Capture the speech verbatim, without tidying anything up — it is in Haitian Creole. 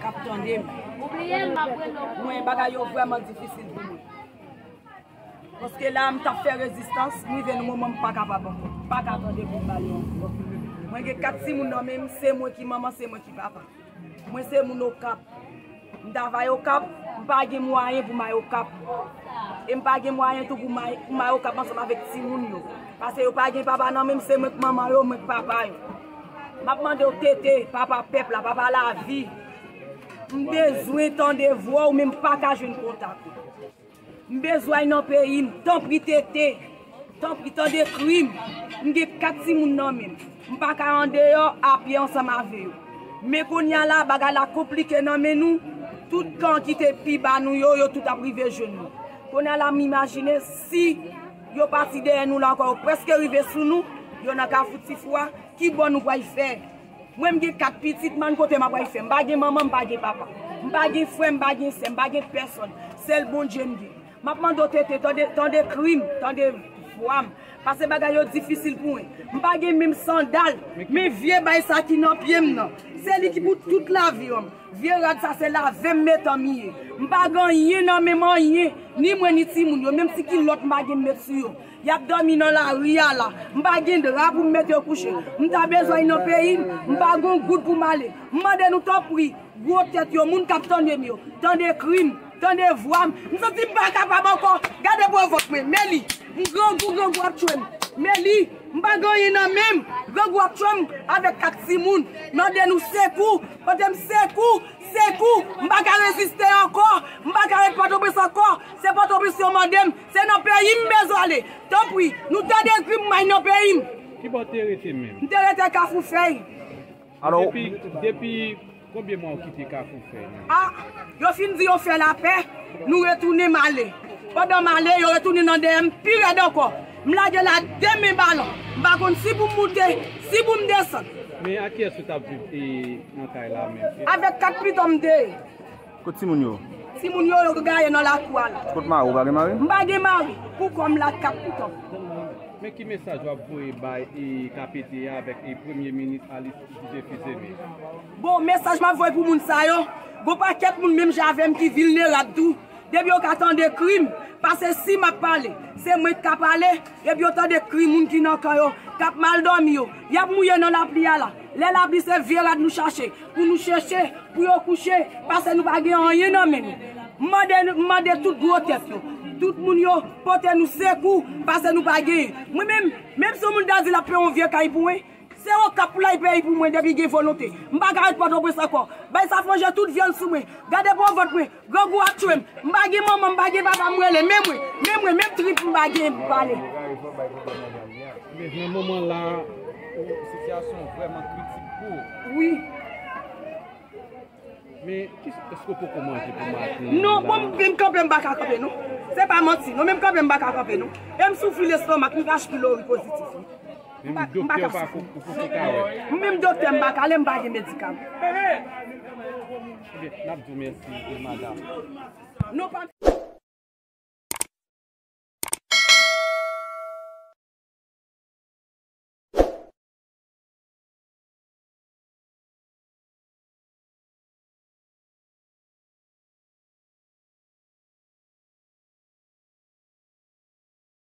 K ap tande m. Mwen, bagay yo vrèman difisil pou mwen. Paske la, m t ap fè rezistans, m rive nan moman m pa kapab ankò. M pa ka tande pou m ba yo ankò. Mwen gen kat timoun nan men m, se mwen ki manman, se mwen ki papa. Mwen se moun Okap. M travay Okap, m pa gen mwayen pou m al Okap. E m pa gen mwayen tou pou m al, pou m al Okap ansanm avèk timoun yo. Paske yo pa gen papa nan men m, se mwen k manman yo, mwen k papa yo. M ap mande w, Tete, papa pèp la, papa lavi. M bezwen tande vwa w, men m pa ka jwenn kontak ou. M bezwen al nan peyi m, tanpri Tete, tanpri tande kri m. M gen kat timoun nan men m. M pa ka andeyò a pye ansanm avè yo. Men kounye a la, bagay la konplike nan men nou. Tout kan ki te pi ba nou yo, yo tout ap rive jwenn nou. Kounye a la, m imajine si yo pati dèyè nou la ankò, yo prèske rive sou nou, yo nan Kafou Tifwa, ki bò nou pral fè? Mwen, m gen kat pitit, man, kote m ap pral fè? M pa gen manman, m pa gen papa. M pa gen frè, m pa gen sè, m pa gen pèsòn. Sèl Bondye m gen. M ap mande w, Tete, tande, tande kri m, tande vwa m. Paske bagay yo difisil pou mwen. M pa gen menm sandal, men vye bay sa ki nan pye m nan. Se li ki pou tout lavi m. Vye rad sa se lave m met anmiye. M pa gen anyen nan men m, anyen. Ni mwen, ni timoun yo. Menm ti kilòt m pa gen met sou yo. Y ap dòmi nan lari a la. M pa gen dra pou m mete yo kouche. M ta bezwen al nan peyi m. M pa gen goud pou m ale. M mande nou tanpri, gwo tèt yo, moun k ap tande m yo, tande kri m, tande vwa m. M santi m pa kapab ankò. Gade pwovòt mwen, Meli. M grangou, grangou ap tchwe m. Meli, m pa gen anyen nan men m. Grangou ap tchwe m avèk kat timoun. Mande nou sekou. Pote m sekou, sekou. M pa ka reziste ankò. M pa ka ret Pòtoprens ankò. Se Pòtoprens yo mande m. Se nan peyi m bezwen ale. Tanpri, nou tande kri m, m al nan peyi m. Ki bò w te rete menm? M te rete Kafou Fèy. Alò, depi, depi konbyen mwa w kite Kafou Fèy menm? A, yo fin di yo fè lapè, nou retounen, m ale. Pandan m ale, yo retounen nan dèyè m pi rèd ankò. M lage la de men balan. M pa konn si pou m moute, si pou m desann. Men ak kiyès ou t ap viv, e, nan kay la menm? Avèk kat pitit m te ye. Kot timoun yo? Timoun yo, yo gaye nan lakou a la. Kot mari w? Ou pa gen mari? M pa gen mari. Pou kò m la, kat pitit m. Men ki mesaj w ap voye bay, e, K P T a avèk, e, Premye Minis Alice Didier Fils-Aimé? Bon, mesaj m ap voye pou moun sa yo, gon pakèt moun menm jan avè m ki vilnerab tou. Depi yo ka tande kri m, paske si m ap pale, se mwen ki ka pale, epi yo tande kri moun ki nan kan yo, k ap mal dòmi yo, y ap mouye nan lapli a la. Lè lapli se vye rad nou chache, pou nou chèche, pou yo kouche, paske nou pa gen anyen nan men nou. M mande, m mande tout gwo tèt yo, tout moun yo, pote nou sekou, paske nou pa genyen. Mwen menm, menm si yon moun ta di l ap peye yon vye kay pou mwen, se Okap pou l al peye pou mwen depi gen volonte. M pa ka ret Pòtoprens ankò. Bay sa fon je tout vyòl sou mwen. Gade pwovòt mwen. Grangou ap tchwe m. M pa gen manman, m pa gen papa, m rele. Men mwen, men mwen, menm trip m pa gen pou pale. Men nan moman la, sitiyasyon vrèman kritik pou ou. Wi. Men, ki, èske w poko manje pou maten an? Non, bon, m kanpe, m pa ka kanpe, non. Se pa manti, non, men m kanpe, m pa ka kanpe, non. E m soufri lestomak, m ka achte lori pozitif, wi. M pa, m pa ka soufri. Menm doktè w poko ka wè? Menm doktè m pa ka ale, m pa gen medikaman. Ebyen, n ap di w mèsi, madanm. Non, pa